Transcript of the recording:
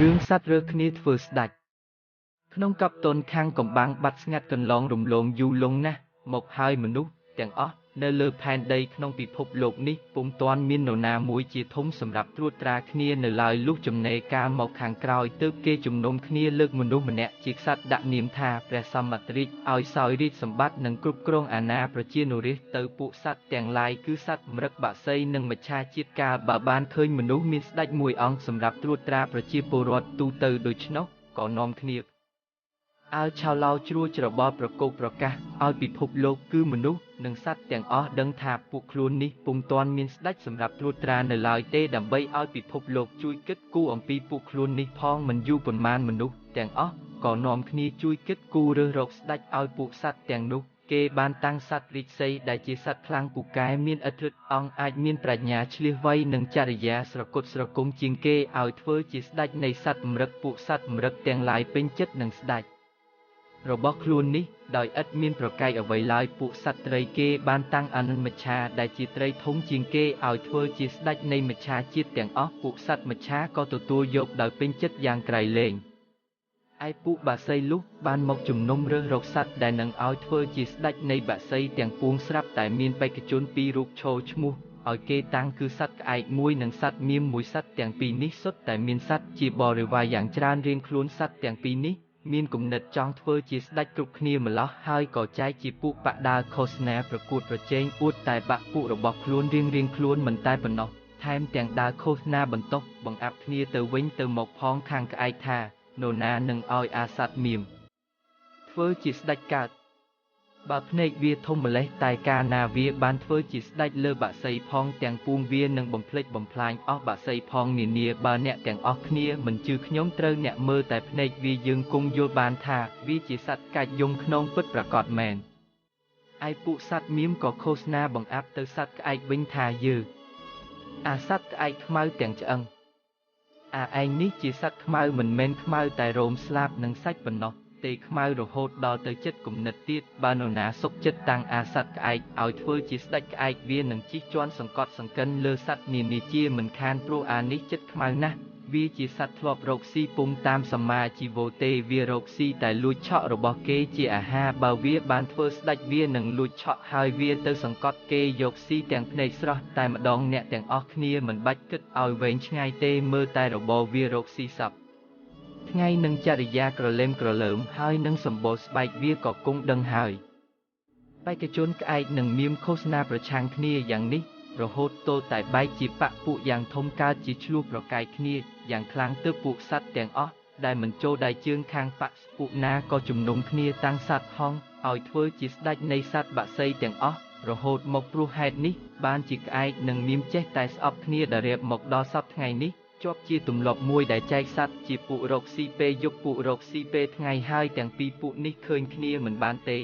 រឿងសត្វរើសគ្នាធ្វើស្ដេចក្នុងកັບតនខាងកំបាំងបាត់ស្ងាត់កន្លងរំលងយូរលង់ណាស់មកហើយមនុស្សទាំងអស់នៅលើផែនដីក្នុងពិភពលោកនេះពុំទាន់មាននរណាមួយជាធំសម្រាប់ត្រួតត្រាគ្នានៅឡើយលុះចំណេរកាលមកខាងក្រោយទើបគេជំនុំគ្នាលើកមនុស្សម្នាក់ជាក្សត្រដាក់នាមថាព្រះសមត្ថរាជឲ្យសោយរាជសម្បត្តិនិងគ្រប់គ្រងអាណាប្រជានុរាស្ត្រទៅពួកសត្វទាំងឡាយគឺសត្វម្រឹគបក្សីនិងមច្ឆាជាតិកាលបើបានឃើញមនុស្សមានស្ដេចមួយអង្គសម្រាប់ត្រួតត្រាប្រជាពលរដ្ឋទូទៅដូច្នោះក៏នាំគ្នាអើឆៅឡោជ្រួលច្របល់ប្រកោកប្រកាសឲ្យពិភពលោកគឺមនុស្សនិងសត្វទាំងអស់ដឹងថាពួកខ្លួននេះពុំទាន់មានស្ដេចសម្រាប់ត្រួតត្រានៅឡើយទេដើម្បីឲ្យពិភពលោកជួយគិតគូរអំពីពួកខ្លួននេះផងមិនយូរប៉ុន្មានមនុស្សទាំងអស់ក៏នាំគ្នាជួយគិតគូររើសរកស្ដេចឲ្យពួកសត្វទាំងនោះគេបានតាំងសត្វរាជសីហ៍ដែលជាសត្វខ្លាំងពូកែមានឥទ្ធិឫទ្ធិអង្គអាចមានប្រាជ្ញាឈ្លាសវៃនិងចរិយាស្រគត់ស្រគំជាងគេឲ្យធ្វើជាស្ដេចនៃសត្វម្រឹគពួកសត្វម្រឹគទាំងឡាយពេញចិត្តនឹងស្ដេចរបស់ខ្លួននេះដោយឥតមានប្រកែកអ្វីឡើយពួកសត្វត្រីគេបានតាំងអនុមច្ឆាដែលជាត្រីធំជាងគេឲ្យធ្វើជាស្ដេចនៃមច្ឆាជាតិទាំងអស់ពួកសត្វមច្ឆាក៏ទទួលយកដោយពេញចិត្តយ៉ាងក្រៃលែងឯពួកបក្សីលុះបានមកជំនុំរើសរកសត្វដែលនឹងឲ្យធ្វើជាស្ដេចនៃបក្សីទាំងពួងស្រាប់តែមានបេក្ខជនពីររូបឈរឈ្មោះឲ្យគេតាំងគឺសត្វក្អែកមួយនិងសត្វមៀមមួយសត្វទាំងពីរនេះសុទ្ធតែមានសត្វជាបរិវារយ៉ាងច្រើនរៀងខ្លួនសត្វទាំងពីរនេះមានគំនិតចង់ធ្វើជាស្ដេចគ្រប់គ្នាម្លោះហើយក៏ចែកជាពួកបដាឃោសនាប្រកួតប្រជែងអួតតែបាក់ពួករបស់ខ្លួនរៀងៗខ្លួនមិនតែប៉ុណ្ណោះថែមទាំងដើរឃោសនាបន្ទោសបង្អាប់គ្នាទៅវិញទៅមកផងខាងក្អែកថានរណានឹងឲ្យអាសត្វមៀមធ្វើជាស្ដេចកើតបើភ្នែកវាធំម្លេះតែកាលណាវាបានធ្វើជាស្ដេចលើបក្សីផងទាំងពួងវានឹងបំផ្លិចបំផ្លាញអស់បក្សីផងនានាបើអ្នកទាំងអស់គ្នាមិនជឿខ្ញុំត្រូវអ្នកមើលតែភ្នែកវាយើងគង់យល់បានថាវាជាសត្វកាច់យំខ្នងពិតប្រាកដមែនឯពួកសត្វមៀមក៏ឃោសនាបង្អាប់ទៅសត្វក្អែកវិញថាយើអាសត្វក្អែកខ្មៅទាំងឆ្អឹងអាឯងនេះជាសត្វខ្មៅមិនមែនខ្មៅតែរោមស្លាបនិងសាច់ប៉ុណ្ណោះទេខ្មៅរហូតដល់ទៅចិត្តគំនិតទៀតបើនរណាសុខចិត្តតាំងអាសត្វក្អែកឲ្យធ្វើជាស្ដេចក្អែកវានឹងជិះជាន់សង្កត់សង្កិនលើសត្វនានាជាមិនខានព្រោះអានេះចិត្តខ្មៅណាស់វាជាសត្វធ្លាប់រកស៊ីពុំតាមសម្មាជីវោទេវារកស៊ីតែលួចឆក់របស់គេជាអាហារបើវាបានធ្វើស្ដេចវានឹងលួចឆក់ហើយវាទៅសង្កត់គេយកស៊ីទាំងភ្នែកស្រស់តែម្ដងអ្នកទាំងអស់គ្នាមិនបាច់គិតឲ្យវែងឆ្ងាយទេមើលតែរបរវារកស៊ីសព្វថ្ងៃនឹងចរិយាក្រឡេមក្រលើមហើយនឹងសម្បូរស្បែកវាក៏គង់ដឹងហើយបេក្ខជនក្អែកនឹងមៀមឃោសនាប្រឆាំងគ្នាយ៉ាងនេះរហូតទល់តែបែកជាបក្សពួកយ៉ាងធំកើតជាឈ្លោះប្រកែកគ្នាយ៉ាងខ្លាំងទើបពួកសត្វទាំងអស់ដែលមិនចូលដៃជើងខាងបក្សពួកណាក៏ជំនុំគ្នាតាំងសត្វហង្សឲ្យធ្វើជាស្ដេចនៃសត្វបក្សីទាំងអស់រហូតមកព្រោះហេតុនេះបានជាក្អែកនិងមៀមចេះតែស្អប់គ្នាដែលរៀបមកដល់សព្វថ្ងៃនេះជាប់ជាទម្លាប់មួយដែលចែកសត្វជាពួករកស៊ីពេលយប់ពួករកស៊ីពេលថ្ងៃហើយទាំងពីរពួកនេះឃើញគ្នាមិនបានទេ